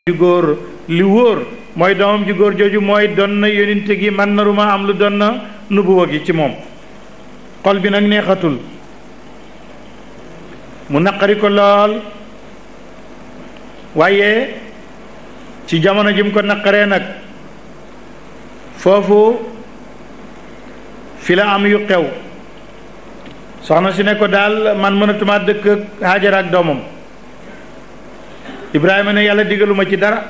ju góor li wóor mooy doomam ju góor jooju mooy doon na yonente gi man naruma am lu doon na nubuwa gi ci moom. xol bi nag neexatul mu naqari ko lool waaye ci jamono ji mu ko naqaree nag foofu fi la am yu xew. soxna si ne ko daal man mënatuma dëkk ak Haajara ak doomam. Ibrahima ne yàlla digaluma ci dara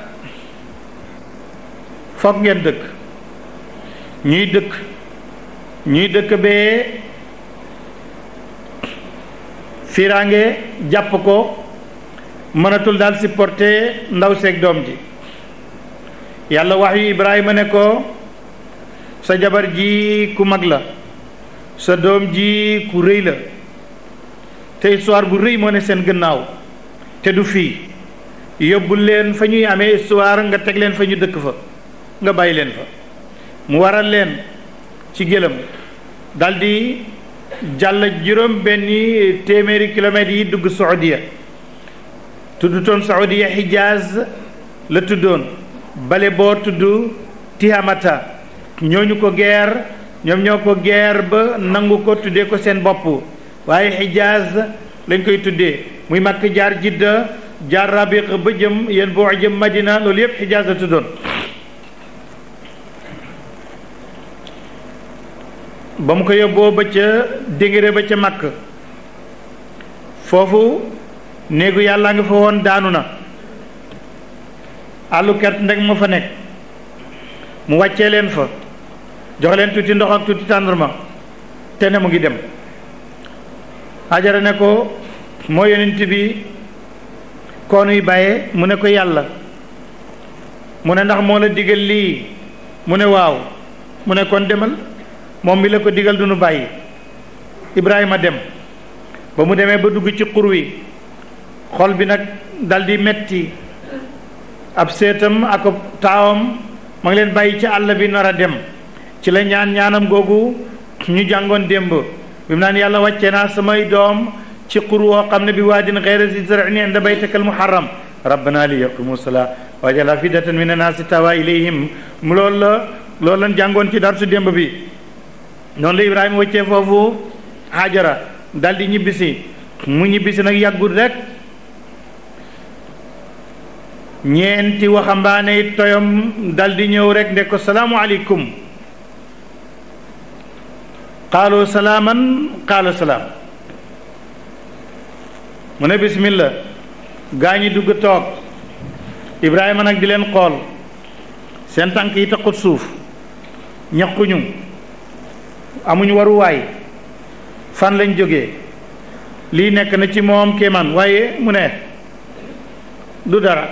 foog ngeen dëkk ñuy dëkk bee fiiraange jàpp ko mënatul daal supporter ndaw seeg doom ji. yàlla wax yu Ibrahima ne ko sa jabar ji ku mag la sa doom ji ku rëy la te histoire bu rëy moo ne seen gannaaw te du fii yóbbul leen fa ñuy amee histoire nga teg leen fa ñu dëkk fa nga bàyyi leen fa. mu waral leen ci gëlëm daldi jàll juróom benni téeméeri kilomètres yi dugg Saudiya. tuddutoon Saudiya Hijaz la tuddoon bale boo tudd Tihamata ñooñu ko geer ñoom ñoo ko geer ba nangu ko tuddee ko seen bopp waaye Hijaz lañ koy tuddee muy Makka jaar Jidda jaar Rabiq ba jëm yéen boo jëm Madina loolu yëpp Hijaz la tuddoon. ba mu ko yóbboo ba ca dégre ba ca Makka foofu néegu yàlla nga fa woon daanu na àllu kert ndeg ma fa nekk mu wàccee leen fa jox leen tuuti ndox ak tuuti tàndarma te ne mu ngi dem. Hajara ne ko moo yonent bi koonuy bàyyee mu ne ko yàlla. mu ne ndax moo la digal lii mu ne waaw mu ne kon demal moom mi la ko digal du nu bàyyi. Ibrahima dem ba mu demee ba dugg ci xur wi xol bi nag daldi metti ab seetam ak taawam ma ngi leen bàyyi ci àll bi nar a dem ci la ñaanam googu ñu jàngoon démb bi mu naan yàlla wàcce naa samay doom ci xur woo xam ne bi waadin ghayri zi zar'in inda baytikal muharram rabbana li yaqimu salaa waj'al afidatan mina naasi tahwa ilayhim mu loolu lañ jàngoon ci darsu démb bi. noonu la Ibrahima wàccee foofu Hajara daldi ñibbisi mu ñibbisi nag yàggul rek ñeenti waxambaane toyom daldi ñëw rek ne ko salaamu aleykum qaalu salaaman qaala salaam mu ne bismillah gaa ñi dugg toog Ibrahima nag di leen xool seen tànk yi taxut suuf ñaquñu amuñu waruwaay fan lañ jógee lii nekk na ci moom kéemaan waaye mu ne du dara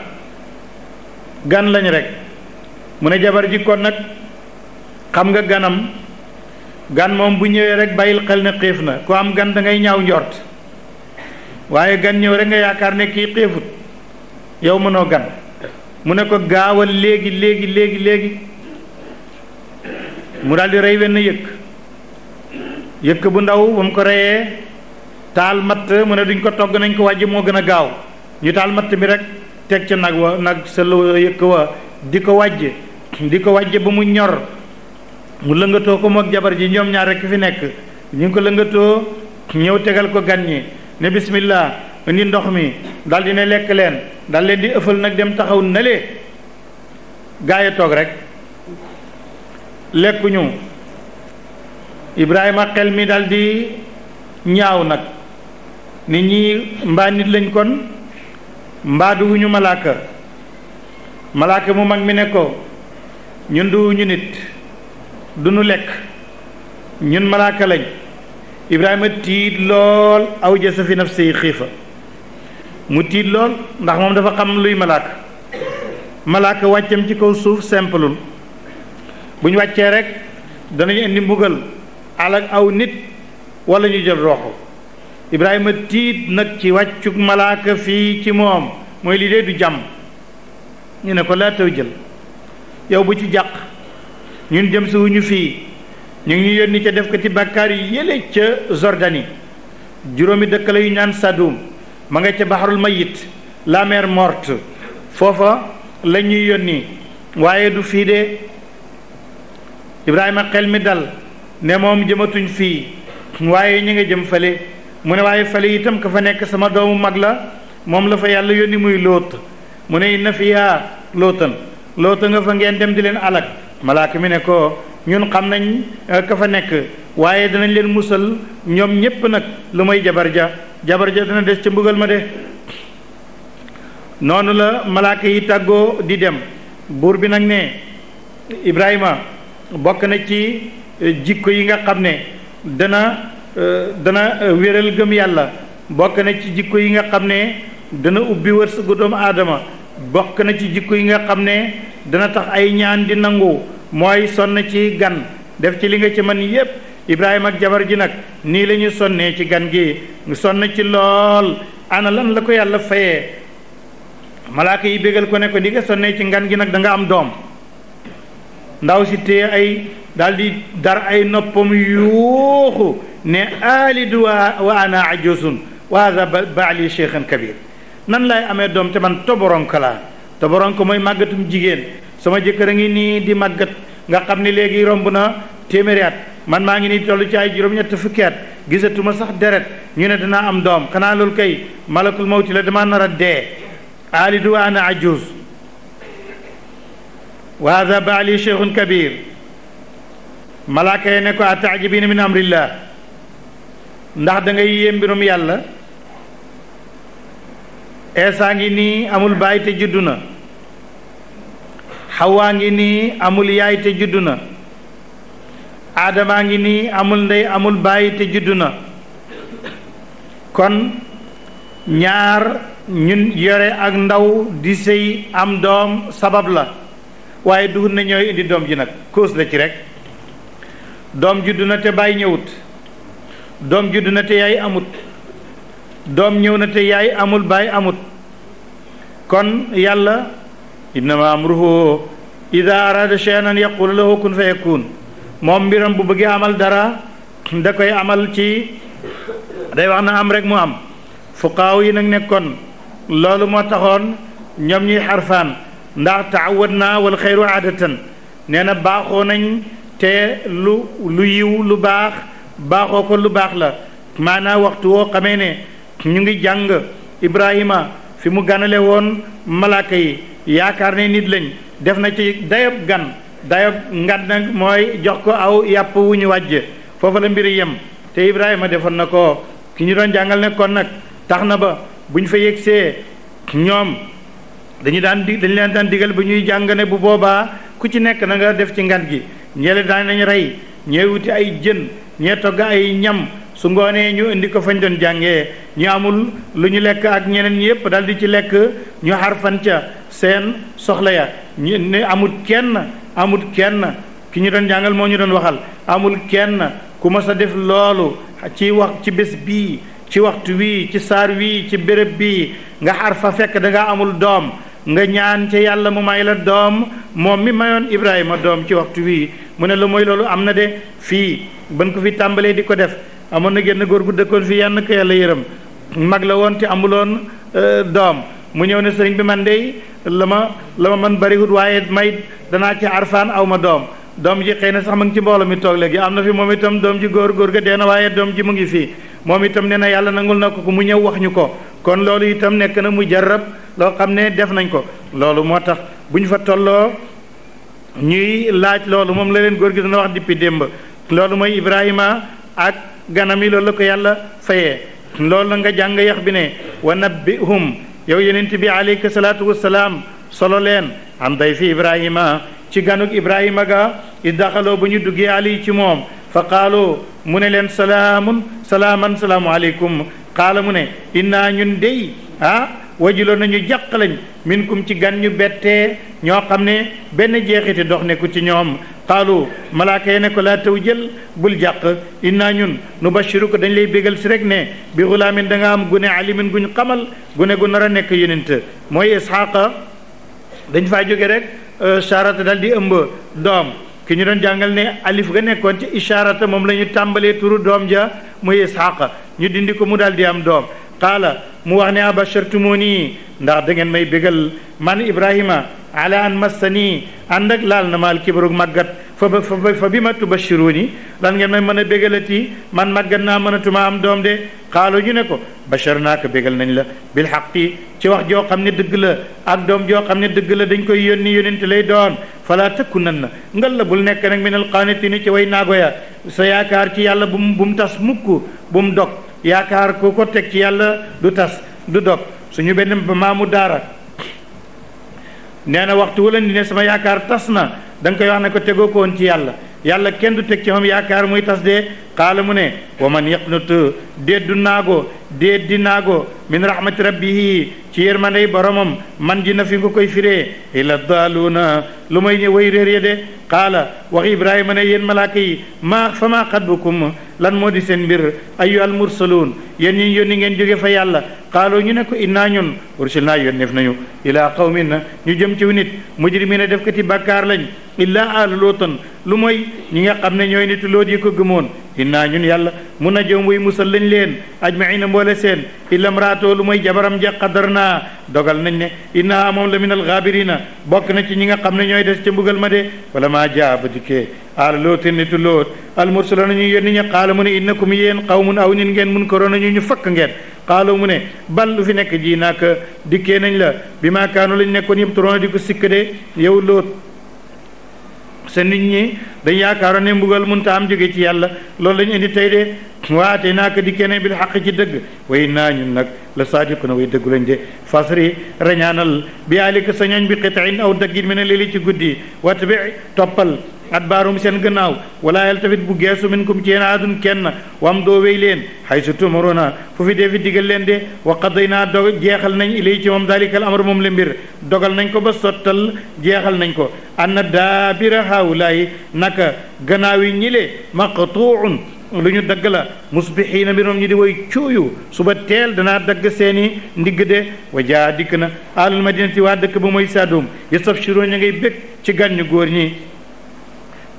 gan lañ rek mu ne jabar ji kon nag xam nga gan moom bu ñëwee rek bàyyil xel ne xiif na ku am gan da ngay ñaaw njort waaye gan ñëw rek nga yaakaar ne kii xiifut yow mënoo gan mu ne ko gaawal léegi mu daldi rey wenn yëkk bu ndaw ba mu ko reyee taal matt mu ne duñ ko togg nañ ko wàjj moo gën a gaaw ñu taal matt mi rek teg ca nag sël yëkk wa di ko wàjj ba mu ñor mu lëngatoo ko mook jabar ji ñoom ñaar rek fi nekk ñu ngi ko lëngatoo ñëw tegal ko gan ñi ne bismillah indi ndox mi dal di ne lekk leen dal leen di ëffal nag dem taxaw nalee gaay toog rek lekkuñu. Ibrahima xel mi daldi ñaaw nag nit ñi mbaa nit lañ kon mbaa duwuñu malaaka mu mag mi ne ko ñun duwuñu nit duñu lekk ñun malaaka lañ. Ibrahima tiit lool awjasa fi nafsihi xiifa mu tiit lool ndax moom dafa xam luy malaaka wàccam ci kaw suuf simplul bu ñu wàccee rek danañu indi mbugal alak aw nit wala ñu jël roxo. Ibrahima tiit nag ci wàccug malaaka fii ci moom mooy lii dee du jàmm. ñu ne ko laa taw jël yow bu ci jàq ñun jëm si wuñu fii ñu ngi ñu yónni ca def ko ci bàkkaar yi yële ca Jordanie juróomi dëkk la yu ñaan Sadum ma nga ca Baharul Mayit la mer morte foofa la ñuy yónni waaye du fii de Ibrahima xel mi dal ne moom jëmatuñ fii waaye ñu nga jëm fale mu ne waaye fale itam ka fa nekk sama doomu mag la moom la fa yàlla yónni muy Lóot mu ne inna fiha lootan nga fa ngeen dem di leen alak malaaka mi ne ko ñun xam nañ ka fa nekk waaye danañ leen musal ñoom ñépp nag lu may jabar ja dana des ca mbugal ma de noonu la malaaka yi tàggoo di dem buur bi nag ne Ibrahima bokk na ci jikko yi nga xam ne dana wéral gëm yàlla bokk na ci jikko yi nga xam ne dana ubbi wërsëgu doomu aadama bokk na ci jikko yi nga xam ne dana tax ay ñaan di nangu mooy sonn ci gan def ci li nga ci man yépp Ibrahima ak jabar ji nag nii la ñu sonnee ci gan gi sonn ci lool ana lan la ko yàlla fayee malaaka yi bégal ko ne ko di nga sonnee ci ngan gi nag da nga am doom ndaw si téye ay daldi dar ay noppam yuuxu ne alidu wa ana ajusun wa hada baali cheikhan kabir nan laay amee doom te man toboronko laa toboronko mooy màggatum jigéen sama jëkkër a ngi nii di màggat nga xam ne léegi romb na téeméeri at man maa ngi nii toll ci ay juróom-ñett fukki at gisatuma sax deret ñu ne danaa am doom xanaa loolu kay malakul mawti la dama nar a dee alidu wa ana ajuz wa hada baali cheikhun kabir malaaka yi ne ko ataajibina min amrillah ndax da ngay yéem mbirum yàlla eesa ngi nii amul baay te juddu na xawaa ngi nii amul yaay te juddu na aadamaa ngi nii amul ndey amul baay te juddu na kon ñaar ñun yore ak ndaw di sëy am doom sabab la waaye duhut na ñooy indi doom ji nag cause la ci rek doom juddu na te baay ñëwut doom juddu na te yaay amut doom ñëw na te yaay amul baay amut kon yàlla innama amruhu ida arada shay'an an yaqula lahu kun fa yakun moom mbiram bu bëggee amal dara da koy amal ci day wax na am rek mu am fuqaaw yi nag nekkoon loolu moo taxoon ñoom ñuy xarfaan ndax taawad naa wal xayru aadatan nee na baaxoo nañ te lu yiw lu baax baaxoo ko lu baax la maanaam waxtu woo xamee ne ñu ngi jàng Ibrahima fi mu ganale woon malaaka yi yaakaar ne nit lañ def na ci dayob gan dayob ngan nag mooy jox ko aw yàpp wu ñu wàjj foofu la mbiri yem te Ibrahima defoon na ko ki ñu doon jàngal ne kon nag tax na ba bu ñu fa yegsee ñoom dañu leen daan digal bu ñuy jàng ne bu boobaa ku ci nekk na nga def ci ngan gi ñeele daan nañ rey ñee wuti ay jën ñee togg ay ñam su ngoonee ñu indi ko fañ doon jàngee ñu amul lu ñu lekk ak ñeneen ñi yépp dal di ci lekk ñu xarfan ca seen soxla ya ñu ne amul kenn ki ñu doon jàngal moo ñu doon waxal amul kenn ku mas a def loolu ci bés bii ci waxtu wii ci saar wii ci béréb bii nga xarfa fekk da nga amul doom nga ñaan ca yàlla mu may la doom moom mi mayoon Ibrahima doom ci waxtu wii mu ne lu mooy loolu am na de fii ban ko fi tàmbalee di ko def amoon na génn góor gu dëkkoon fii yann ko yàlla yërëm mag la woon te amuloon doom mu ñëw ne sëriñ bi man de la ma man bariwut waaye may danaa ci arfaan aw ma doom ji xëy na sax ma ngi ci mbooloo mi toog léegi am na fi moom itam doom ji góor ga dee na waaye doom ji mu ngi fii moom itam nee na yàlla nangul na ko mu ñëw wax ñu ko kon loolu itam nekk na mu jarab loo xam ne def nañ ko loolu moo tax bu ñu fa tolloo ñuy laaj loolu moom la leen góor gi dana wax depuis démb loolu mooy Ibrahima ak ganam yi loolu la ko yàlla fayee loolu la nga jàng yax bi ne wa nabbihum yow yonent bi alayka salaatu wassalaam solo leen am day fi Ibrahima ci ganuk Ibrahima ga i daxaloo bu ñu duggee ali ci moom fa qaalu mu ne leen salaamun salaaman salaamu aleykum qaala mu ne innaa ñun dey wajuloo nañu jàq lañ minkum ci gan ñu bettee ñoo xam ne benn jeexiti dox nekku ci ñoom qaalu malaaka yi ne ko laa taw jël bul jàq innaa ñun nu bashiru ko dañ lay bégal si rek ne bi xulaamin da nga am gune alimin guñ xamal gune gu nar a nekk yonent mooy isxaaqa dañ faa jóge rek charata dal di ëmb doom ki ñu doon jàngal ne alif ga nekkoon ci isharata moom la ñu tàmbalee turu doom ja muy isxaaqa ñu dindi ko mu daal di am doom qaala mu wax ne abashartumuni ndax da ngeen may bégal man Ibrahima ala an massani ànd ak laal na maal kibarug màggat fa bi ma tubashiruni lan ngeen may mën a bégalati man màggat naa mënatuma am doom de xaalu ñu ne ko basharnaaka bégal nañ la bil xaqi ci wax joo xam ne dëgg la ak doom joo xam ne dëgg la dañ koy yónni yónent lay doon fala takunanna ngal la bul nekk nag minal qaanitini ci way naago ya sa yaakaar ci yàlla bu mu tas mukk bu mu dog yaakaar ku ko teg ci yàlla du tas du dog suñu benn maamu daara nee na waxtu wala ni ne sama yaakaar tas na da nga koy wax ne ko tegoo ko woon ci yàlla yàlla kenn du teg ci moom yaakaar muy tas de xaala mu ne wa man yaqnut déet du naago déet di naago min rahmati rabbihi ci yërmandey boromam man ji na fi nga koy firee ila daaluuna lu may way réer ya de qaala wax ibrahima ne yéen malaaka yi fa maa xatbukum lan moo di seen mbir ayu al mursaluun yéen ñi yónni ngeen jóge fa yàlla qaaloo ñu ne ko innaa ñun ursilnaa yónneef nañu ilaa qawmin ñu jëm ci nit mujrimiina def kati bàkkaar lañ illaa aala lootan lu mooy ñi nga xam ne ñooy nitu loot yi ko gëmoon innaa ñun yàlla mun na jëm way musal lañ leen ajmaina mboole seen illa mraatoo lu mooy jabaram ja qadar naa dogal nañ ne innaa moom la min alxaabirina bokk na ci ñi nga xam ne ñooy des ca mbugal ma de wala maa jaa ba dikkee aala lootin nitu loot almursaloona ñu yónni ña qaala mu ne innakum yéen qawmun aw nit ngeen mun koroona ñu fakk ngeen qaalo mu ne bal lu fi nekk ji naaka dikkee nañ la bi maa kaanu lañ nekkoon yëpp turoona di ko sikk de yow loot sa nit ñi dañ yaakaaroon ne mbugal munta am jóge ci yàlla loolu lañu indi tey de waate naaka dikkee nañ bil xaq ci dëgg way naa ñun nag la saadiquna way dëggu lañ de fasri rañaanal bi alika sa ñooñ bi qitain aw daggin mi ne léegi ci guddi watbi toppal adbaarum seen gannaaw wala yaltafit bu geesu minkum ci yéen aadun kenn wam doo wéy leen haysu tumaruna fu fi dee fi digal leen de wa qadaynaa jeexal nañ ilay ci moom dalikal amr moom le mbir dogal nañ ko ba sottal jeexal nañ ko anna daabira haawulaay naka gannaaw yi ñile maqtuun lu ñu dagg la musbixiina mbiroom ñi di woy cuuyu suba teel danaa dagg seeni ndigg de wa jaa dikk na alul madinati waa dëkk ba mooy Sadum yastabshiruun ña ngay bég ci gan ñu góor ñi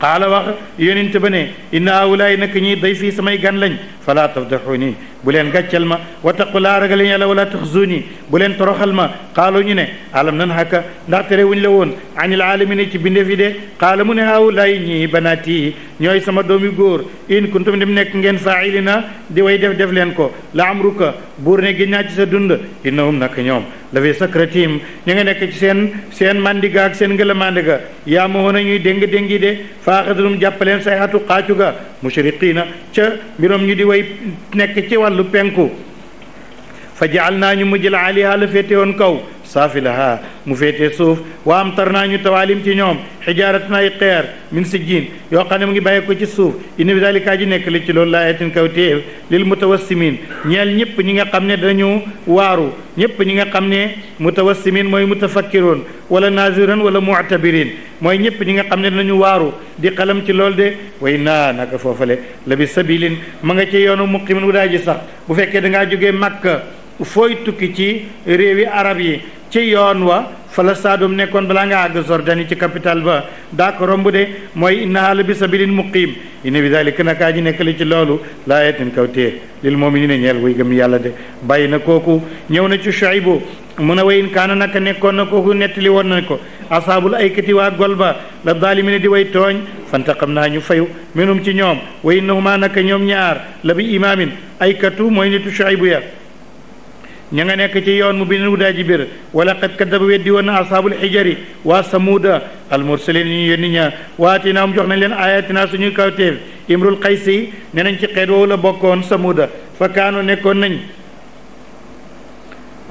qaala wax yonent ba ne inna haawulaay nak ñi day fii samay gan lañ falaa tafdaxuuni bu leen gàccal ma wattaqulaa ragal yàlla wala taxzuuni bu leen toroxal ma qaalu ñu ne alam nan haka ndax tere wuñ la woon anil aalamiina ci bindéef yi de qaala mu ne haawulaay ñi banaati ñooy sama doomi góor in kuntum dem nekk ngeen faa'ilina di way def leen ko la amruka buur ne génnaa ci sa dund innahum nak ñoom la fi sakratihim ñu nga nekk ci seen mandiga ak seen ngëlamandiga yaa ma woon a ñuy déngi de faaxadum jàppaleen say atu xaacu ga mushriqiina ca mbirom ñu di way nekk ci wàllu penku fa jaal naa ñu mujjël aliha la féete woon kaw saafilaha mu féete suuf wa am tar naa ñu tawaalim ci ñoom xijaaratan ay xeer min sijjiin yoo xam ne mu ngi bàyyi ko ci suuf inna bi daalika ji nekk li ci loolu laayatin kaw téef lil mutawassimin ñeel ñëpp ñi nga xam ne dañu waaru ñëpp ñi nga xam ne mutawassimin mooy mutafakkiroon wala naziran wala mu'tabirin mooy ñëpp ñi nga xam ne dañu waaru di xalam ci loolu de way naa naka foofale la bi sabilin ma nga ci yoonu muqimin wu daa ji sax bu fekkee da ngaa jógee Makka fooy tukki ci réewi arab yi ci yoon wa fala Sadum nekkoon balaa nga àgg Jordanie ci capital ba daa ko romb de mooy innahaa la bi sabilin muqim inna bi daalika nakaa ji nekk li ci loolu laayatin kawtee lil mu'miniina ñeel way gëm yàlla de bàyyi na kooku ñëw na ci Shuaybu mu ne wa in kaana naka nekkoon na kooku nettali woon na ko asaabul aykati waa gol ba la zaalimiina di way tooñ fantaqamnaa ñu fayu minhum ci ñoom wa innahumaa naka ñoom ñaar la bi imaamin aykatu mooy nitu Shuaybu ya ña nga nekk ci yoon mu bi wu daa ji bir wala qad kadaba weddi woon na ashaabul xijari waa samuuda almursalin ñu yónni ña waatinaam jox nañ leen ayatina suñuy kawteef imrul qaysi ne nañ ci xeet woowu la bokkoon samuuda fa kaano nekkoon nañ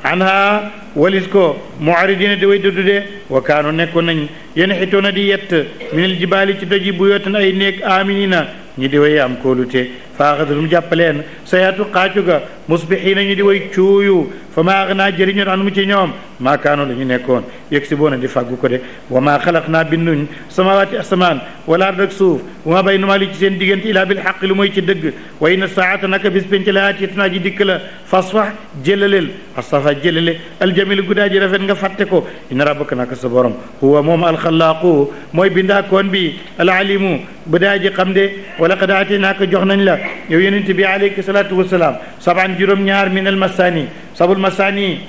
anha walis ko mu'aridina di way duddu de wa kaano nekkoon nañ yéen xitoona di yett minal jibaali ci doji bu yootan ay néeg aminina ñi di way am kóolute faaxadum jàppaleen sayatu xaacu ga musbixiina ñu di way cuuyu fa maa aghnaa jëriñoon an mu ci ñoom maa kaano la ñu nekkoon yëg si boona di fàggu ko de wa maa xalaq naa binduñ samawaati asamaan wala ard ak suuf wa maa baynahumaa li ci seen diggante ilaa bil xaq lu mooy ci dëgg wa inna saata naka bis penc la aatiyatunaa ji dikk la fasfax jëlaleel asafa jëlale aljamil guddaa ji rafet nga fàtte ko inna rabbaka naka sa borom huwa moom alxalaaqu mooy bindaakoon bi alalimu bu daa ji xam de wala qad aataynaaka jox nañ la yow yonent bi alayhi salaatu wasalaam saban juróom-ñaar min al masani sabul masani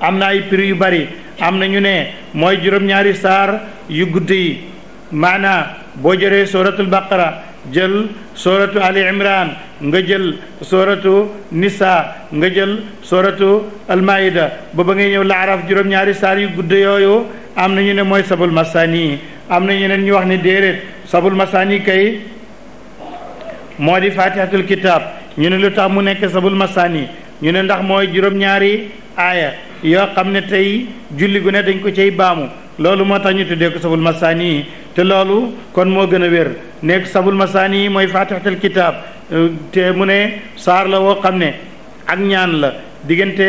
am na ay prix yu bari am na ñu ne mooy juróom-ñaari saar yu gudd yi maanaa boo jëree suratul baqara jël suratu ali imran nga jël suratu nisa nga jël suratu almaida ba ngay ñëw laaraf juróom-ñaari saar yu gudd yooyu am na ñu ne mooy sabul masani am na ñeneen ñu wax ne déedéet sabul masani kay moo di fatihatul kitab ñu ne lu tax mu nekk sabul masani ñu ne ndax mooy juróom-ñaari aaya yoo xam ne tey julli gu ne dañ ko cay baamu loolu moo tax ñu tuddee ko sabul masani te loolu kon moo gën a wér nekk sabul masani mooy fatihatul kitab te mu ne saar la woo xam ne ak ñaan la diggante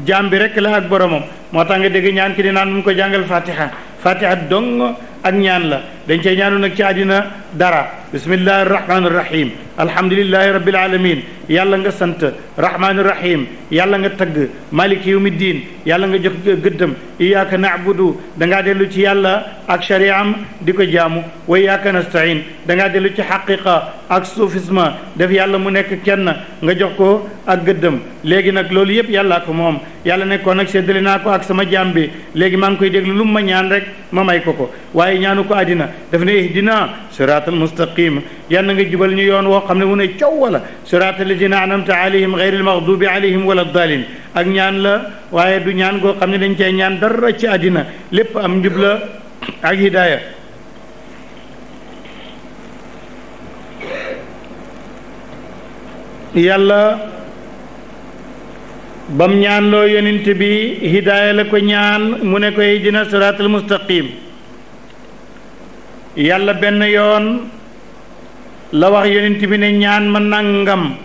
jaam bi rek la ak boromam moo tax nga dégg ñaan ki di naan mu ko jàngal fatiha dong ak ñaan la dañ cey ñaanu nag ci àddina dara bismillahi rahmani rahim alhamdulillahi rabbil alamin yàlla nga sant rahmani rahim yàlla nga tagg maliki yawmi diin yàlla nga jox gëddam iyyaka na'budu dangaa dellu ci yàlla ak shari'am di ko jaamu wa iyyaka nasta'in dangaa dellu ci xaqiqa ak soufisme def yàlla mu nekk kenn nga jox ko ak gëddam léegi nag loolu yëpp yàllaa ko moom yàlla nekkoon nag séddale naa ko ak sama jaam bi léegi maa ngi koy déglu lu mu ma ñaan rek ma may ko waaye ñaanu ko àddina daf ne ihdina siratal mustaqim yal na nga jubal ñu yoon woo xam ne mu ne coow wala siratal ladina anamta alayhim gayril maghdubi alayhim wala dalin ak ñaan la waaye du ñaan goo xam ne dañ cay ñaan dara ci àddina lépp am njub la ak hidaaya yàlla bam ñaan loo yonent bi hidaaya la ko ñaan mu ne ko ihdina siratal mustaqim yàlla benn yoon la wax yonent bi ne ñaan ma nangam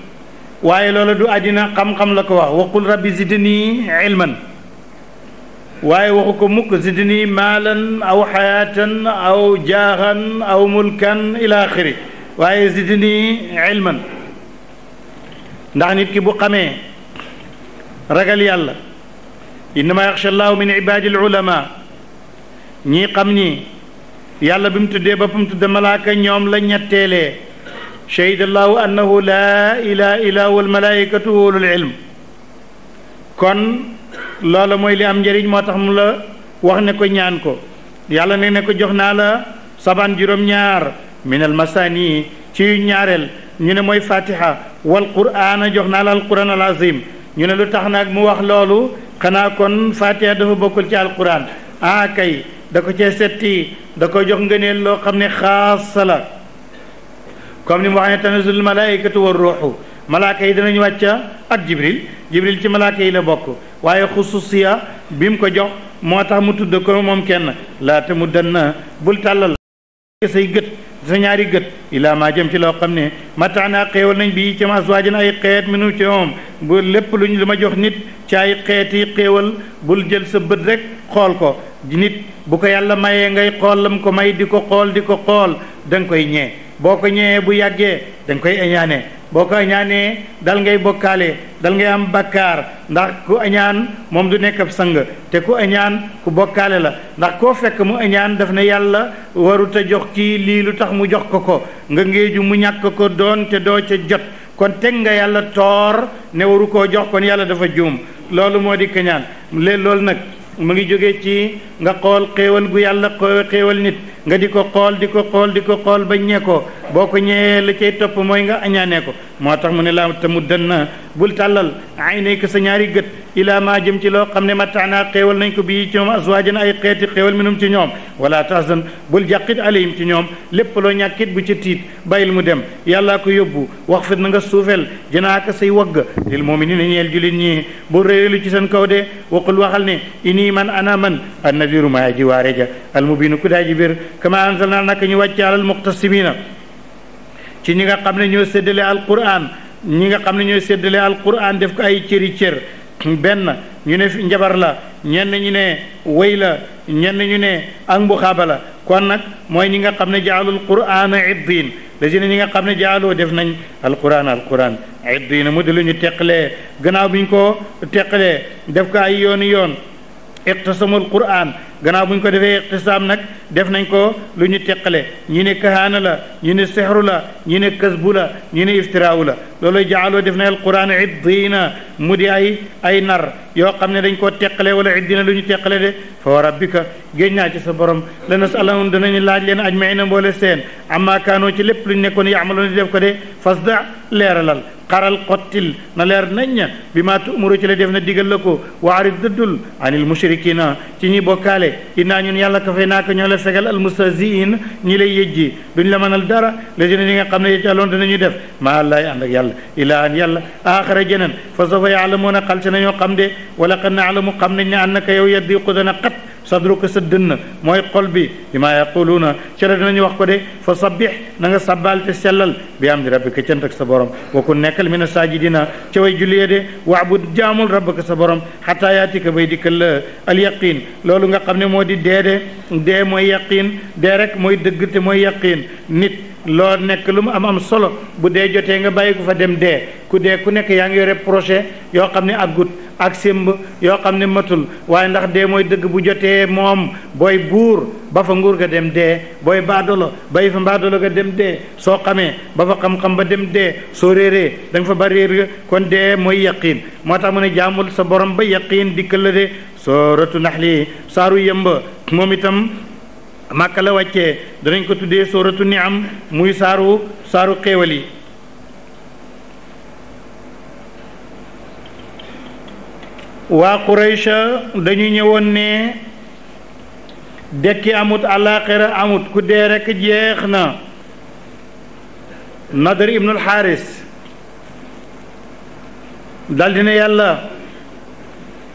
waaye loola du àddina xam-xam la ko wax waqul rabbi zidni ilman waaye waxu ko mukk zidni maalan aw xayaatan aw jaahan aw mulkan ila axiri waaye zidni ilman ndax nit ki bu xamee ragal yàlla innama yaxsha allahu min ibadi ulama ñii xam ñi yàlla bi mu tuddee boppam tudde malaaka ñoom la ñetteelee shahida allahu annahu laa ilaha illa huwa almalaikatu wa ulul ilm kon loola mooy li am njëriñ moo tax mu la wax ne ko ñaan ko yàlla ne ko jox naa la saban juróom-ñaar min almasani ci ñaareel ñu ne mooy fatiha wal qur'ana jox naa la alquran al azim ñu ne lu tax nag mu wax loolu xanaa kon fatiha dafa bokkul ci alquran kay da ko cee setti da ko jox ngëneel loo xam ne xaasa la comme ni mu wax ne tanazulul malaikatu war ruuxu malaaka yi danañu wàcca ak jibril ci malaaka yi la bokk waaye xususiya bi mu ko jox moo tax mu tudd ko moom kenn laata mu danna bul tàllal say gët sa ñaari gët ilaa maa jëm ci loo xam ne mataana xéewal nañ bi ci aswaajin ay xeet minu ci moom bu lépp lu ma jox nit ci ay xeeti xéewal bul jël sa bët rek xool ko nit bu ko yàlla mayee ngay xool lam ko may di ko xool da nga koy ñee boo ko ñëwee bu yàggee da nga koy añaane boo ko añaanee dal ngay bokkaale dal ngay am bakkaar ndax ku añaan moom du nekk ab sang te ku añaan ku bokkaale la ndax koo fekk mu añaan daf ne yàlla warut a jox kii lii lu tax mu jox ko nga ngéeju mu ñàkk ko doon te doo ca jot kon teg nga yàlla toor ne waru koo jox kon yàlla dafa juum loolu moo di kañaan loolu nag mu ngi jógee ci nga xool xéewal gu yàlla xéewal nit nga di ko xool ba ñee ko boo ko ñëwee la cay topp mooy nga añaanee ko moo tax mu ne la te mu dënn bul tàllal ay nay ko sa ñaari gët ilaa maa jëm ci loo xam ne mataanaa xéewal nañ ko bii ci ñoom aswaajan ay xeeti xéewal minum ci ñoom wala tahzan bul jàqit alayhim ci ñoom lépp loo ñàkkit bu ci tiit bàyyil mu dem yàllaa ko yóbbu wax fit na nga suufel janaaka say wagg lil mu'minina ñeel julit ñi bu réelu ci seen kaw de waqul waxal ne ini man ana man annadiru maa ji waare ja almubinu ku daa ji bir kama anzalna naka ñu wàcce alal muqtasimina ci ñi nga xam ne ñoo séddale alquran def ko ay cëri cër benn ñu ne njabar la ñenn ñu ne wéy la ñenn ñu ne ak mbuxaaba la kon nag mooy ñi nga xam ne jaalul qur'ana iddin lazina ñi nga xam ne jaaloo def nañ alquran iddin mu di lu ñu teqalee gannaaw bi ñu ko teqalee def ko ay yoon iqtasamul quran gannaaw bu ñu ko defee iqtisaam nag def nañ ko lu ñu teqale ñi ne kahaana la ñi ne sexru la ñi ne kasbu la ñi ne iftiraawu la looloy jaaloo def na alquran iddiina mu di ay nar yoo xam ne dañ koo teqale wala iddiina lu ñu teqale de fa wa rabbika géej naa ci sa borom la nasalahum danañu laaj leen ajmaina mboole seen amma kaanoo ci lépp lu ñu nekkoon yaamaloon di def ko de fasda leeralal xaral xottil na leer nañ ña bi maa tu'muru ci la def na digal la ko waarid dëddul anil mushrikina ci ñi bokkaale innaa ñun yàlla ka fay naaka ñoo la fegal almustaziin ñi lay yëjji duñ la mënal dara lésina ñi nga xam ne yecaloon danañu def maa laay ànd ak yàlla ilahan yàlla aaxara jeneen fa sawfa yaalamuuna xal si nañoo xam de wala qad naalamu xam nañ ne annaka yow yaddiqu dana xat sadruka sa dënn mooy xol bi bi maa yaquluuna ci la dinañu wax ko de fa sabbix na nga sabbal te sellal bi am di rabbika cant ak sa borom wa kun nekkal mina saajidina ca way julliye de waabud jaamul rabbaka sa borom xataa yaatika bay dikkal la al yaqin loolu nga xam ne moo di dee mooy yaqin dee rek mooy dëgg te mooy yaqin nit loo nekk lu mu am solo bu dee jotee nga bàyyi ko fa dem dee ku dee ku nekk yaa ngi yore projet yoo xam ne ak gut ak simb yoo xam ne matul waaye ndax dee mooy dëgg bu jotee moom booy buur ba fa nguur ga dem dee booy baadolo bay fa baadolo ga dem dee soo xamee ba fa xam-xam ba dem dee soo réeree da nga fa ba réer ga kon dee mooy yaqiin moo tax mu ne jaamul sa borom ba yaqiin dikkal la de sooratu naxli saaru yëmba moom itam màkka la wàccee danañ ko tuddee sooratu niam muy saaru xéewal yi waa Quraysh dañu ñëwoon ne dekki amut àllaaxira amut ku dee rekk jeex na Nadr ibnul Xaaris daldi ne yàlla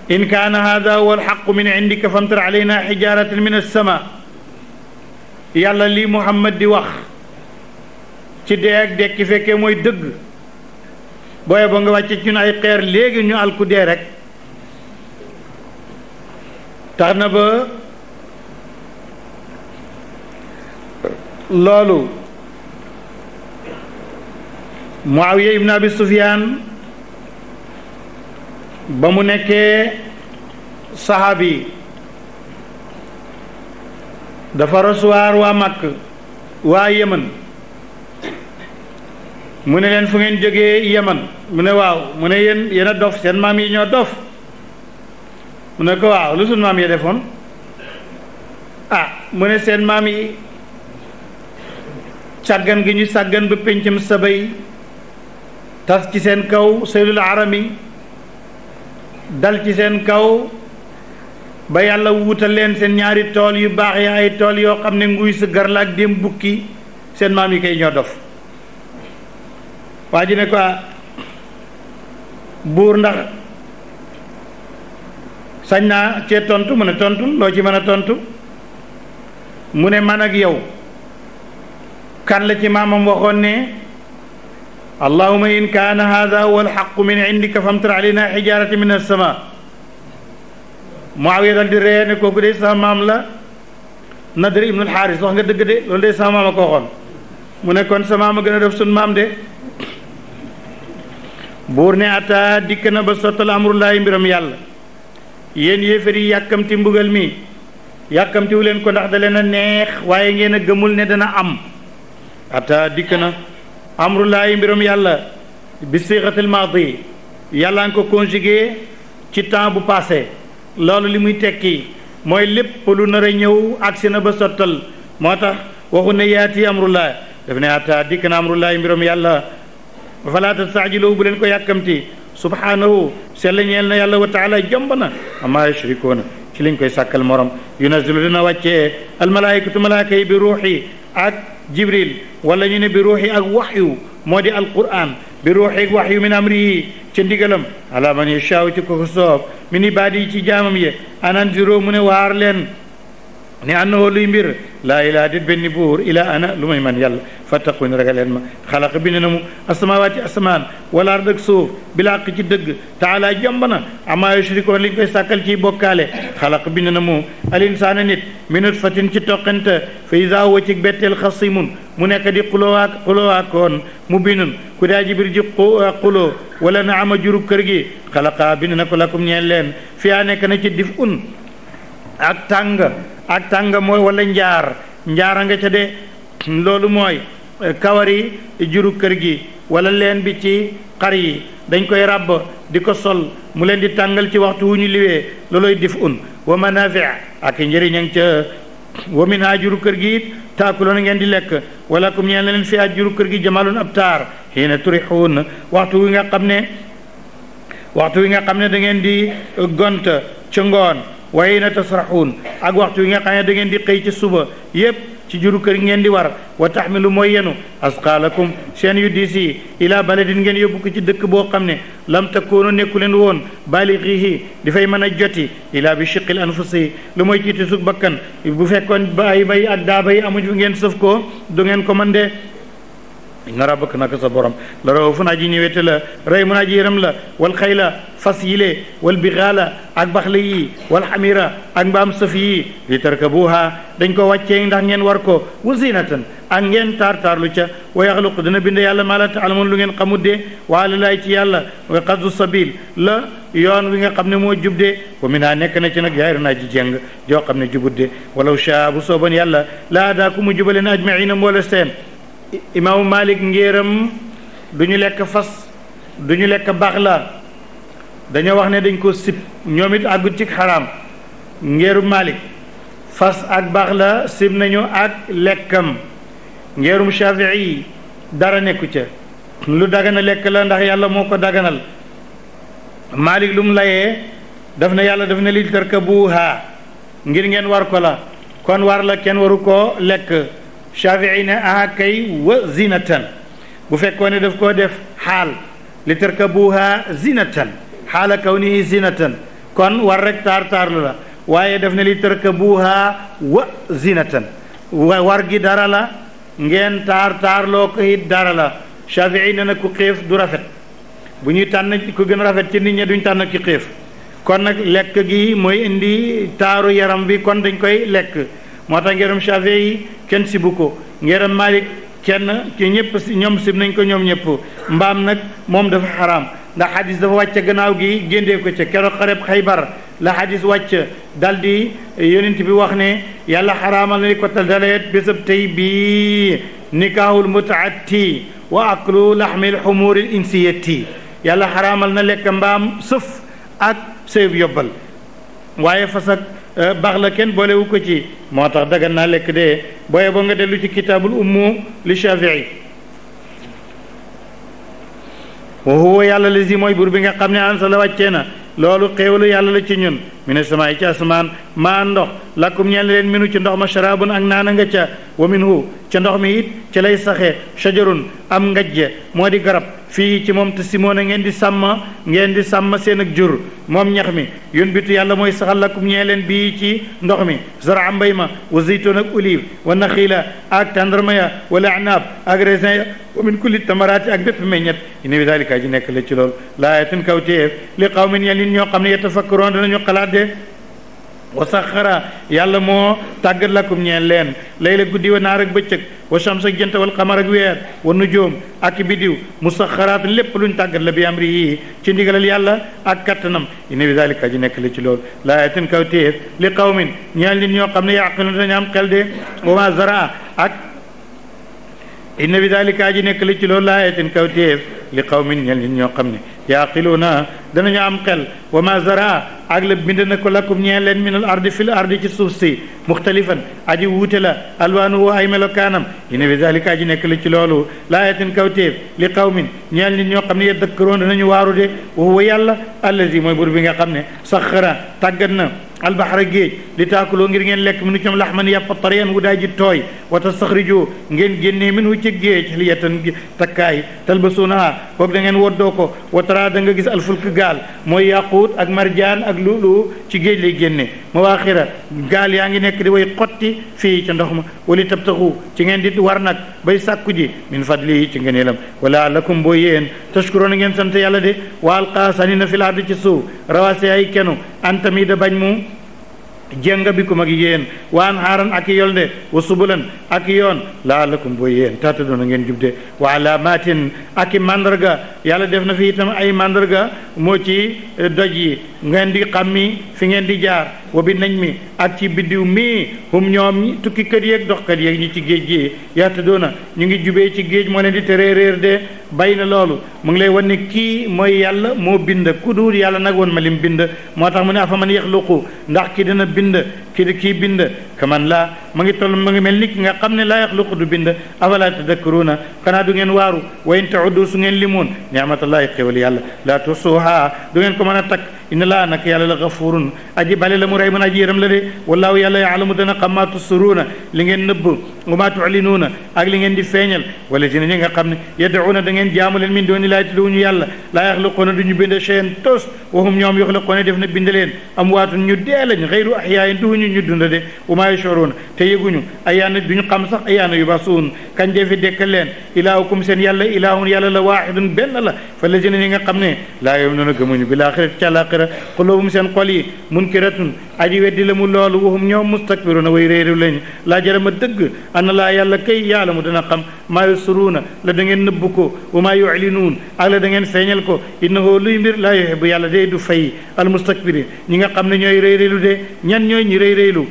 in kaana hada huwa alxaqu min indika famtir alayna xijaaratan min alsama yàlla lii Muhammad di wax ci dee ak dekki fekkee mooy dëgg booye ba nga wàcce ci ñun ay xeer léegi ñu alku dee rek tax na ba loolu Muawiya ibn Abi Sufyaan ba mu nekkee saxaabi dafa recevoir waa Makk waa Yemen mu ne leen fu ngeen jógee Yemen mu ne waaw mu ne yéen a dof seen maam yi ñoo dof mu ne ko waaw lu suñ maam yi defoon mu ne seen maam yi sàggan gi ñu sàggan ba péncam sabay tas ci seen kaw saylul arami dal ci seen kaw ba yàlla wuutal leen seen ñaari tool yu baax ya ay tool yoo xam ne nguy sa gar la ak dem bukki seen maam yi kay ñoo dof waa ji ne ko buur ndax sañ naa cee tontu mu ne tontu loo ci mën a tontu mu ne man ak yow kan la ci maamam waxoon ne allahuma in kaana hada huwa alxaqu min indika famtir alayna xijaarati min alsama Muawiya dal di ree ne kooku de sama maam la Nadr ibnul Xaaris wax nga dëgg de loolu de sama maam a ko waxoon mu ne kon sama maam a gën a def sun maam de buur ne ata dikk na ba sottal amrullaahi mbiram yàlla yéen yéefar yi yàkkamti mbugal mi yàkkamtiwu leen ko ndax da leen a neex waaye ngeen a gëmul ne dana am ata dikk na amrullaahi mbiram yàlla bi siixatil maadi yàlla nga ko conjugué ci temps bu passé loolu li muy tekki mooy lépp lu nar a ñëw agsi na ba sottal moo tax waxu ne yaati amrullaahi daf ne ata dikk na amrullaahi mbiram yàlla falaa tastaajiluhu bu leen ko yàkkamti subhaanahu sell ñeel na yàlla wa taala jomb na amma yushrikuuna ci liñ koy sàkkal morom yunazilu dina wàccee almalaikatu malaaka yi bi ruuxi ak jibril wala ñu ne bi ruuxi ak waxyu moo di alquran bi ruuxi ak waxyu min amrihi ca ndigalam ala man yashaaw ci ko soob min ibaadi yi ci jaamam ye ananziro mu ne waar leen ne annahu luy mbir laa ilaa dit benn buur ila ana lu may man yàlla fattaquni ragal leen ma xalaqa bind na mu asamawaati asamaan wala ard ak suuf bila aq ci dëgg taala jomb na amaa yushrikoon liñ koy sàkkal ciy bokkaale xalaqa bind na mu al insaana nit min nutfatin ci toqante fa iza huwa ci betteel xasimun mu nekk di xulowaakoon mu binun ku daa jibir ji xuloo wala na ama jurub kër gi xalaqa bind na ko lakum ñeel leen fiyaa nekk na ci dif ak tàng mooy wala njaara nga ca de loolu mooy kawari juru kër gi wala leen bi ci xar yi dañ koy ràbb di ko sol mu leen di tàngal ci waxtu wu ñu liwee looloy dif un wa manafi ak njëriñang ca wa min ha juru kër gi it taakuloon ngeen di lekk wala kum ñeel na leen fi juru kër gi jamalun ab taar xiina turixuun waxtu wi nga xam ne da ngeen di gont ca ngoon wa xiina tasraxuun ak waxtu wi nga xam ne da ngeen di xëy ci suba yépp ci juru kër ngeen di war wa taxmilu mooy yenu asqaalakum seen yu diis yi ila baladin ngeen yóbbu ko ci dëkk boo xam ne lam takoonu nekku leen woon baalixihi dafay mën a joti ila bi shiqil anfusi lu mooy ci tisug bakkan bu fekkoon bay ak daaba yi amuñ fu ngeen sëf ko du ngeen ko mën de inna rabbaka naka sa borom la raufun aji ñëwete la rey mun aji yëram la wal xayla fas yile wal bixaala ak baxla yi wal xamira ak mbaam sëf yi li tarkabuha dañ ko wàccee ndax ngeen war ko wa zinatan ak ngeen taarlu ca wa yaxluq dina bind yàlla maa la taalamun lu ngeen xamut de wa alalaay ci yàlla wa qasdu sabil la yoon wi nga xam ne moo jub de wa min ha nekk na ci nag yaayru naa ji jeng joo xam ne jubut de walaw shaa bu sooban yàlla la adaaku mu jubaleen ajmaina mboole seen imaamu Malik ngéeram du ñu lekk fas du ñu lekk baax la dañoo wax ne dañ ko sib ñoom it àggut ci xaraam ngéeru Malik fas ak baax la sib nañu ak lekkam ngéerum Shafii dara nekku ca lu dagana lekk la ndax yàlla moo ko daganal Malik lu mu layee daf na yàlla daf ne li tarkabuha ngir ngeen war ko la kon war la kenn waru koo lekk Shafii ne aha kay wa zinatan bu fekkoon ne daf koo def xaal li tarkabuha zinatan xaala kawnihi zinatan kon war rek taarlu la waaye def ne li tarkabuha wa zinatan war gi dara la ngeen taarloo ko it dara la Shafii ne na ku xiif du rafet bu ñuy tànn ku gën a rafet ci nit ñi duñ tànn ki xiif kon nag lekk gi mooy indi taaru yaram bi kon dañ koy lekk moo tax ngeeram Shafii yi kenn sibu ko ngeeram Malik kenn ci ñëpp ñoom sib nañ ko ñoom ñëpp mbaam nag moom dafa xaraam ndax xadis dafa wàcc gannaaw gi géndee ko ca keroog xareb Xaybar la xadis wàcc daldi yonent bi wax ne yàlla xaraamal na li ko daleet bésab tey bii nikaahul mutaatti wa aklu laxmil xumuuril insiyati yàlla xaraamal na lekk mbaam sëf ak sëyub yobbal waaye fas ak baax la kenn boolewu ko ci moo tax dagan naa lekk de booye boo nga dellu ci kitaabul ummu li Shafii wa huwa yàlla lazi mooy buur bi nga xam ne ansa la wàccee na loolu xéewalu yàlla la ci ñun mina samaay ci asamaan maa ndox lakum ñeel leen minu ci ndox ma sharabun ak naana nga ca wa minhu ca ndox mi it ca lay saxee shajarun am ngajje moo di garab fii ci moom te simoon a ngeen di sàmm seen ak jur moom ñax mi yun bitu yàlla mooy saxal lakum ñeel leen bii ci ndox mi zara mbay ma wa zeytoon ak olive wa naxiila ak tàndarma ya wala anaab ak raisin ya wa min kulli tamaraati ak bépp meññet ina bi dalika ji nekk la ci loolu laayatin kawtéef li qawmin ñeel nit ñoo xam ne yatafakkaroon danañu xalaat de wa saxara yàlla moo tàggat lakum ñeel leen layla guddi wa naar ak bëccëg wa shams ak jant wal qamar ak weer wa nujoom ak bidiw musaxaraat lépp luñ tàggat la bi amri yi ci ndigalal yàlla ak kattanam inna bi dalika ji nekk la ci loolu laayatin kawtéef li qawmin ñeel nit ñoo xam ne yaqilun dañu am xel de wa ma zaraa ak inna bi dalika ji nekk la ci loolu laayatin kawtéef li qawmin ñeel nit ñoo xam ne yaqiluna danañu am xel wa ma zaraa ak la bind na ko lakum ñeel leen min al ardi fil ardi ci suuf si muxtalifan aji wuute la alwaanu ay melokaanam inna bi dalika aji nekk la ci loolu laayatin kawtéef li qawmin ñeel nit ñoo xam ne yadakkaroon danañu waaru de wa huwa yàlla allazi mooy bur bi nga xam ne saxara tàggat na albaxra géej li taakuloo ngir ngeen lekk minu ñoom laxman yàpp tariyan wu daa ji tooy wa tastaxriju ngeen génnee minhu ci géej liyatan takkaay talbasuunaha boog da ngeen woddoo ko wa tara da nga gis alfulk gaal mooy yaquut ak marjaan ak luulu ci géej lay génne mawaaxira gaal yaa ngi nekk di way xotti fii ca ndox ma wali tabtaxu ci ngeen di war nag bay sàkku ji min fadli ci ngëneelam wala lakum boo yéen tashkuroon ngeen sant yàlla de wa alqaa sanina fil ardi ci suuf rawaase ay kenu antami da bañ mu jénga bi ku mag yéen waan xaaran ak yolde wa subulan ak yoon laalakum boo yéen taata doona ngeen jubde wa alaamatin ak mandarga yàlla def na fi itam ay mandarga moo ci doj yi ngeen di xammi fi ngeen di jaar wa bi nañ mi ak ci biddiw mii hum ñoom tukkikat yeeg doxkat yeeg ñi ci géej gi yaata doona ñu ngi jubee ci géej moo leen di teree réer de bay na loolu mu ngi lay wan ne kii mooy yàlla moo bind ku dul yàlla nag woon ma lim bind moo tax mu ne afa man yaxluqu ndax ki dina bind kii bind kaman laa ma ngi toll ma ngi mel ni ki nga xam ne laa yaxluqu du bind afala tadakkaruuna xanaa du ngeen waaru wa in ta'uddu su ngeen limoon ni'matallahi xéwal yàlla laa tusuha du ngeen ko mën a takk inna laa nag yàlla la gafurun aji bale la mu rey mën aji yëram la de wallaahu yàlla yaalamu dana xam maa tusiruuna li ngeen nëbb wa maa tu'linuuna ak li ngeen di feeñal wala si ne ñi nga xam ne yad'uuna da ngeen jaamu leen min dooni laa tudduñu yàlla laa yaxluquuna du ñu bind shay'an tos wahum ñoom yaxluquuna def na bind leen amwaatun ñu dee lañ xayru ahyaayin duñu ñu dund de wa maa yash'uruuna te yëguñu ayaana duñu xam sax ayaana yub'asuun kañ defi dekkal leen ilaahukum seen yàlla ilaahun yàlla la waahidun benn la fa la si ne ñi nga xam ne laa yu'minuuna gëmuñu bil aaxirati ci àllaaxira quluubum seen xol yi munkiratun aji weddi la mu loolu waxum ñoom mustakbiruna way réeru lañu laa jarama dëgg ana laa yàlla kay yàlla mu dana xam maa yusruuna la da ngeen nëbb ko wa maa yu'linuun ak la da ngeen feeñal ko innahu luy mbir laa yuhibbu yàlla day du fay al mustakbirin ñi nga xam ne ñooy réeréelu de ñan ñooy ñi réeréelu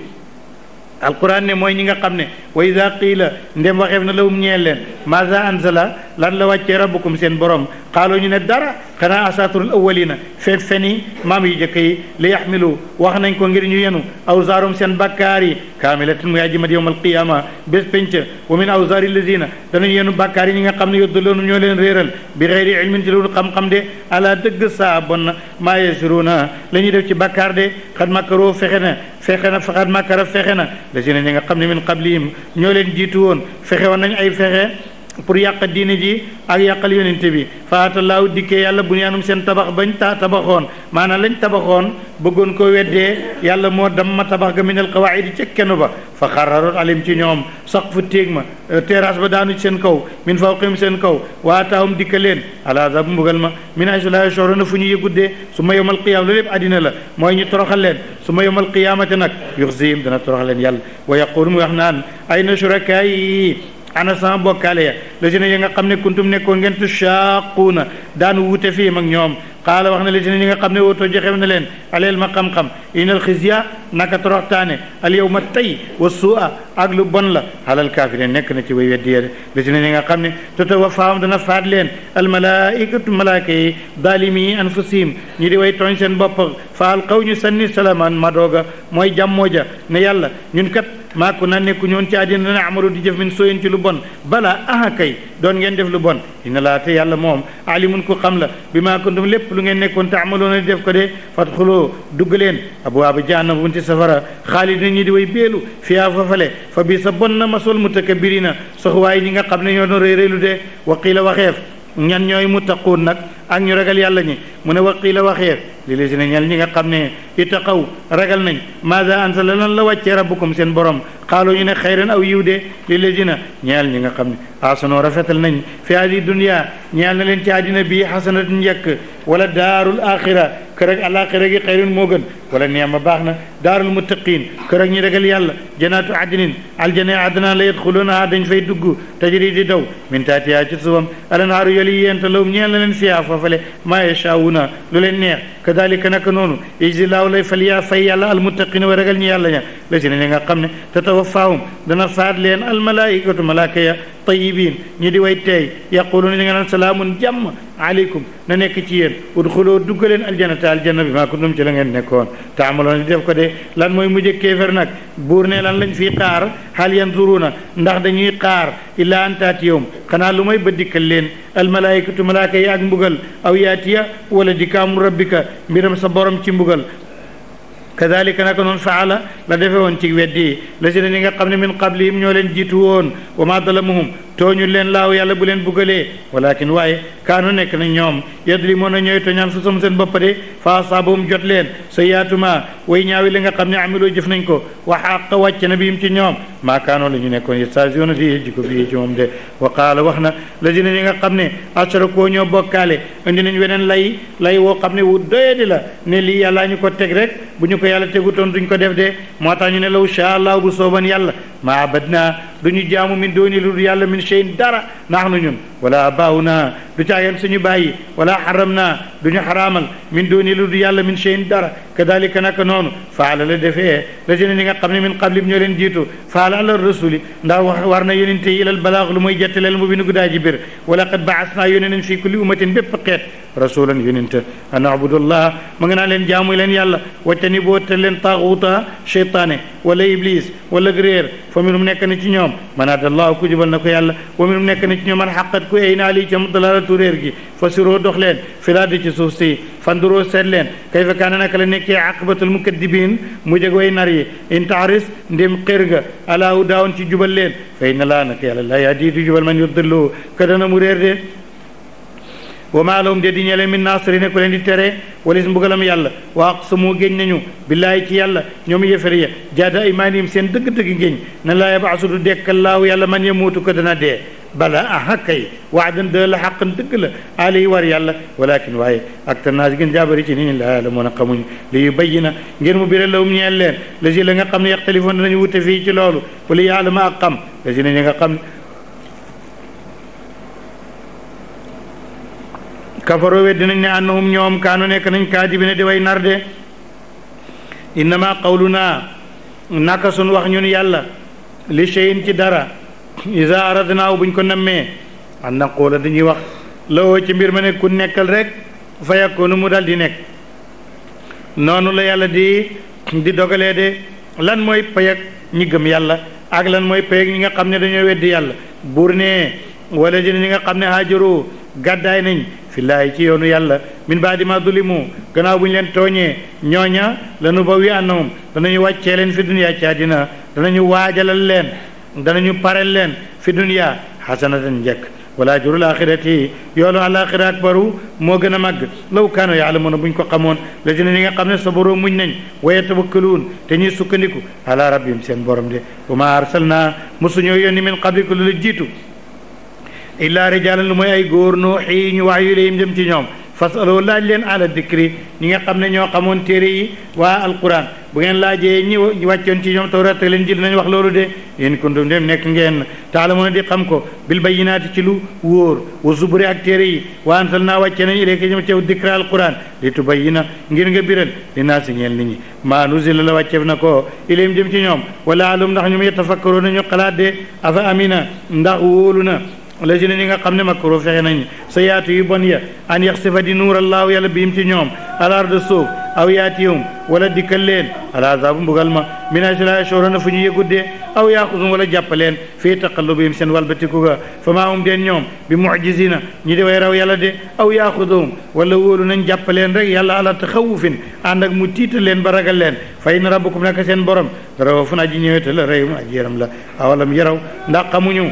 alquran ne mooy ñi nga xam ne wa ida qiila ndem waxeef na lawum ñeel leen maza anzala lan la wàccee rabbukum seen borom xaaloo ñu ne dara xanaa asaturul awalina feni maam yi jëkk yi li yaxmilu wax nañ ko ngir ñu yenu awsaarum seen bakkaar yi kaamilatin muy aji mat yowm alqiyama bés penc wa min awsaari lazina danañu yenu bakkaar yi ñi nga xam ne yuddiloonu ñoo leen réeral bi xeyri ilmin ci loolu xam-xam de ala dëgg saa bon na maa yasiruuna la ñuy def ci bakkaar de xad makkaroo fexe na faxat makkara fexe na lazina ñi nga xam ne min qablihim ñoo leen jiitu woon fexe woon nañ ay fexe pour yàq diine ji ak yàqal yonente bi faatallaahu dikkee yàlla bunyaanum seen tabax bañ tabaxoon maanaam lañ tabaxoon bëggoon ko weddee yàlla moo damma tabax ga minal qawaidi ca kenu ba fa xararot alim ci ñoom sax fu téeg ma terrasse ba daanu ci seen kaw min fawqihim seen kaw waataahum dikka leen alaazab mbugal ma min haysu laa yash'uruuna fu ñu yëguddee su ma yowmal qiyaama loolu lépp àddina la mooy ñu toroxal leen su ma yowmal qiyaamate nag yuxzihim dana toroxal leen yàlla wa yaqulu mu wax naan ayna shurakaay ana sama bokkaale ya la si ne yi nga xam ne kuntum nekkoon ngeen tushaquuna daan wuute fii mag ñoom qaala wax na la si ne ñi nga xam ne wootoo joxew na leen aleel ma xam-xam inal xisya naka toroxtaane al yawma tey wa su'a ak lu bon la alal kaafiriin nekk na ci way weddi yede la si ne ñi nga xam ne tatawaffaahum dana faat leen al malaikatu malaaka yi zaalimi anfusihim ñi di way tooñ seen bopp faal xaw ñu sanni salaman madooga mooy jàmmooja ne yàlla ñun kat maa ko na nekku ñoon ci àddina dana amalu di jëf min sooyin ci lu bon bala aha kay doon ngeen def lu bon inna laa te yàlla moom alimun ku xam la bi maa kuntum lépp lu ngeen nekkoon te amaloona di def ko de fadxuloo dugg leen abwaaba jahannam bunti safara xaalidina ñi di way beelu fiyaa fafale fa bi sa bon na masol mutakabbirina soxwaay ñi nga xam ne ñoo doon réyréylu de waqiila waxeef ñan ñooy muttaquun nag ak ñu ragal yàlla ñi mu ne waqiila waxeef li la si ne ñel ñi nga xam ne ittaqaw ragal nañ maada ansala lan la wàccee rabbukum seen borom xaaloo ñu ne xayran aw yiw de li la si na ñeel ñi nga xam ne asanoo rafetal nañ fi hadi dunya ñeel na leen ci àddina bii xasanat njëkk wala daarul axira kër ak alaxira gi xayrun moo gën wala neema baax na daarul muttaqin kër ak ñi ragal yàlla janaatu adnin aljana adna la yadxulunaha dañ fay dugg tajri di daw min taatiha ci suufam alanhaaru yoli yéenta lawum ñeel na leen fiyaa foofale maa yashaawuna lu leen neex kadalika naka noonu ijzi laaw lay fal yaa fay yàlla almuttaqina wa ragal ñi yàlla ña la si ne ñi nga xam ne tatawaffaahum dana faat leen almalaikatu malaaka ya tayibiin ñi di way teey yaquluuna ñi nga naan salaamun jàmm aleykum na nekk ci yéen udxuloo duggaleen aljanata aljanna bi maa kuntum ci la ngeen nekkoon taamaloon di def ko de lan mooy mujj kéefar nag buur ne lan lañ fii xaar hal yanzuruuna ndax dañuy xaar illaa an taatiyahum xanaa lu may ba dikkal leen almalaikatu malaaka yi ak mbugal aw yaatiya wala dikaamu rabbika mbiram sa borom ci mbugal kadalika naka noonu faala la defe woon ci weddi la si ne ñi nga xam ne min qablihim ñoo leen jiitu woon wa ma dalamuhum tooñu leen laaw yàlla bu leen buggalee walakin waaye kaanu nekk na ñoom yadlimoon na ñooy tooñaan fu som seen bopp de fa asaabahum jot leen sayyaatuma way ñaawi li nga xam ne amiloo jëf nañ ko wa xaqa wàcc na biim ci ñoom maa kaanoo la ñu nekkoon yastahzi'uuna di jiko bii ci moom de wa qaala wax na la si ne ñi nga xam ne ashrakoo ñoo bokkaale indi nañ weneen lay woo xam ne wu doyadi la ne lii yàllaa ñu ko teg rek bu ñu ko yàlla tegutoon duñ ko def de moo tax ñu ne law shaa Allah bu sooban yàlla ma abadna duñu jaamu min dooni lu yàlla min shay'in dara nahnu ñun wala abauna du caageen suñu bàyyi wala xaram naa duñu xaraamal min dooni lu du yàlla min cheyin dara kadalika naka noonu faala la defee la si ne ñi nga xam ne min qablim ñoo leen jiitu faala ala rasuli ndax war na yónente yi ilal balaax lu muy jettaleel mu bi nu guddaa ji bir wala qad baasnaa yónne nañ fii kulli ummatin bépp xeet rasulan yónente an abudullah ma nga naa leen jaamu leen yàlla waccani boo te leen taaxuuta cheytaane wala iblis wala réer fa minum nekk na ci ñoom man adallahu ku jubal na ko yàlla wa minum nekk na ci ñoom man xaqat ku ay naa lii cam dalalatu réer gi fa siroo dox leen filaadi ci suuf si fanduroo seet leen kayfa kaana naka la nekkee aqibatul mukaddibin mu jeg way nar yi in taaris ndim xër ga ala daawoon ci jubal leen fa inna laa naka yàlla la yaa di jubal man yudillu ka dana mu réer de wa maa lahum de di ñeleen min naasirina ku leen di tere walis mbugalam yàlla wa aqsamu géñ nañu billaahi ci yàlla ñoom yëfër ya jaada imaanihim seen dëgg-dëgg géñ na laa yabaasu du dekkal laahu yàlla man yamuutu ko dana dee bala aha kay waadan de la xaqan dëgg la aali war yàlla walakin waaye aktar naas gën jaabari ci nit ñi laa ya'lamuuna xamuñu li yubayyina ngir mu biral lahum ñeel leen la si la nga xam ne yaxtalifoon danañu wute fii ci loolu wala ya'lama ak xam la si ne ñi nga xam kafaro weddi nañ ne annahum ñoom kaanu nekk nañ kaadibina di way nar de innama qawluna naka sun wax ñun yàlla li shay'in ci dara iza aradnaahu buñ ko nammee an naqula dañuy wax lawoo ci mbir ma ne ku nekkal rek fa yakunu mu dal di nekk noonu la yàlla di dogalee de lan mooy payag ñi gëm yàlla ak lan mooy payag ñi nga xam ne dañoo weddi yàlla buur ne wala dina ñi nga xam ne haajaru gàddaay nañ fillaahi ci yoonu yàlla min baadi ma dulimu gannaaw bu ñu leen tooñee ñooña lanu ba wi annahum danañu wàccee leen fi duniyaa ci àddina danañu waajalal leen danañu parel leen fi duniyaa xasanatan njëkk wala ajrul axirati yoolu alaxira akbaru moo gën a màgg law kaanu yaalamuuna buñ ko xamoon la dina ñi nga xam ne sabaroo muñ nañ wa yatawakkaluun te ñuy sukkandiku ala rabbihim seen borom de wa ma arsalna mosuñoo yónni min qablika lu la jiitu illaa rijaalan lu mooy ay góor nuuxi ñu wax yu ilayhim jëm ci ñoom fasaloo laaj leen ala dikri ñi nga xam ne ñoo xamoon téere yi waa alquran bu ngeen laajee ñi wàccoon ci ñoom tawrat te leen jil nañ wax loolu de in kuntum dem nekk ngeen taalamuuna di xam ko bil bayyinaati ci lu wóor wa zuburi ak téere yi wa anzalnaa wàcce nañ ilayka jëm ci dikra alquran li tubayyina ngir nga biral li naa si ñeel nit ñi maa nuzila la wàcceef na ko ilayhim jëm ci ñoom wala alum ndax ñoom yatafakkaroon nañu xalaat de afa amina ndax wóolu na la si ne ñi nga xam ne makru fexe nañ sa yaatu yu bon ya an yaxsifa di nuur allaahu yàlla biim ci ñoom al arda suuf aw yaatihum wala dikkal leen al azaabu mbugal ma min haysu laa yash'uruuna fu ñu yëguddee aw yaaxudum wala jàppaleen fii taqallubihim seen walbatiku ga fa maa hum den ñoom bi mu'jizina ñi di way raw yàlla de aw yaaxudum wala wóolu nañ jàppaleen rek yàlla ala taxawufin ànd ak mu tiital leen ba ragal leen fa inna rabbakum naka seen borom raufun aji ñëwete la rahim aji yaram la awalam yaraw ndax xamuñu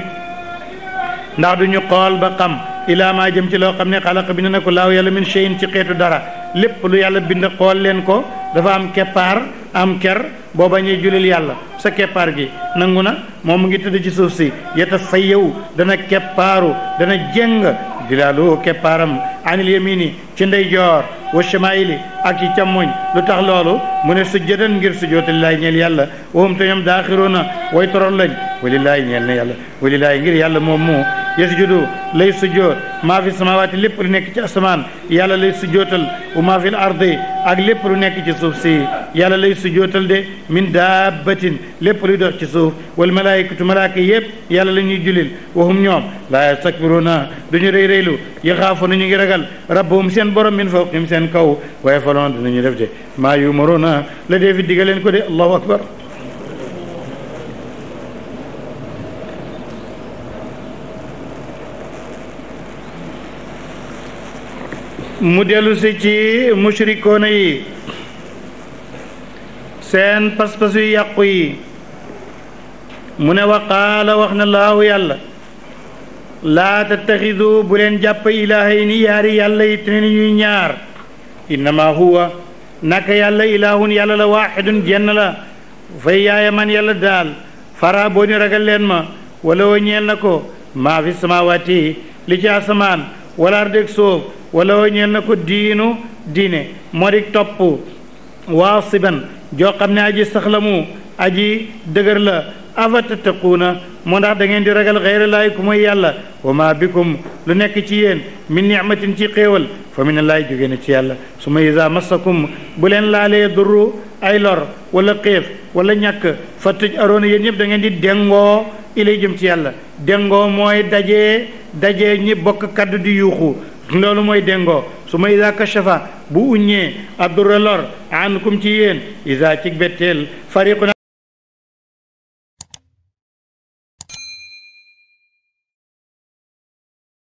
ndax duñu xool ba xam ilaa maa jëm ci loo xam ne xalaqa bind na ko laaw yàlla min shay'in ci xeetu dara lépp lu yàlla bind xool leen ko dafa am keppaar am ker boo bañee julil yàlla sa keppaar gi nangu na moom mu ngi tëdd ci suuf si yeta fayyaw dana keppaaru dana jeng dilaalu keppaaram anil yamini ci ndeyjoor wa shamaili ak ci càmmoñ lu tax loolu mu ne sujjadan ngir sujjoote lillaahi ñeel yàlla wahum te ñoom daaxiruuna way toroon lañ walillaahi ñeel na yàlla walillaahi ngir yàlla moom mu yasjudu lay sujjoot maa fi samawaati lépp lu nekk ci asamaan yàlla lay sujjootal wa maa fi l ardi ak lépp lu nekk ci suuf si yàlla lay sujjootal de min dabbatin lépp luy dox ci suuf wal malaayikatu malaaka yëpp yàlla la ñuy julil wahum ñoom laa yastakbiruuna duñu rëy rëylu yaxaafuuna ñu ngi ragal rabbahum seen borom min fawqihim seen kaw wa yafaluuna dinañu def de maa yumaruuna la dee fi digaleen ko de allahu akbar mu dellu si ci mushrikoona yi seen pas-pas yu yàqu yi mu ne wa qaala wax na laahu yàlla laa tattaxidu bu leen jàpp ilaahayni yaari yàlla yi te ñuy ñaar innama huwa naka yàlla ilaahun yàlla la waaxidun jenn la fay yaaya man yàlla daal fara boo ni ragal leen ma wala wa ñeel na ko maa fi samaawaati li ci asamaan wala ardeg suuf wala wa ñeel na ko diine moo di topp waasiban joo xam ne aji saxlamu aji dëgër la afa tattaquuna moo ndax da ngeen di ragal xayra laay ku mooy yàlla wa ma bikum lu nekk ci yéen min nicmatin ci xéewal fa min allaay jógee na ci yàlla su ma isa massakum bu leen laalee durru ay lor wala xiif wala ñàkk fa tëj aroona yéen ñëpp da ngeen di dengoo ilay jëm ci yàlla dengoo mooy dajee ñi bokk kaddu di yuuxu loolu mooy dengoo su ma isa kashafa bu uññee addurra lor ankum ci yéen isa ci betteel fariqun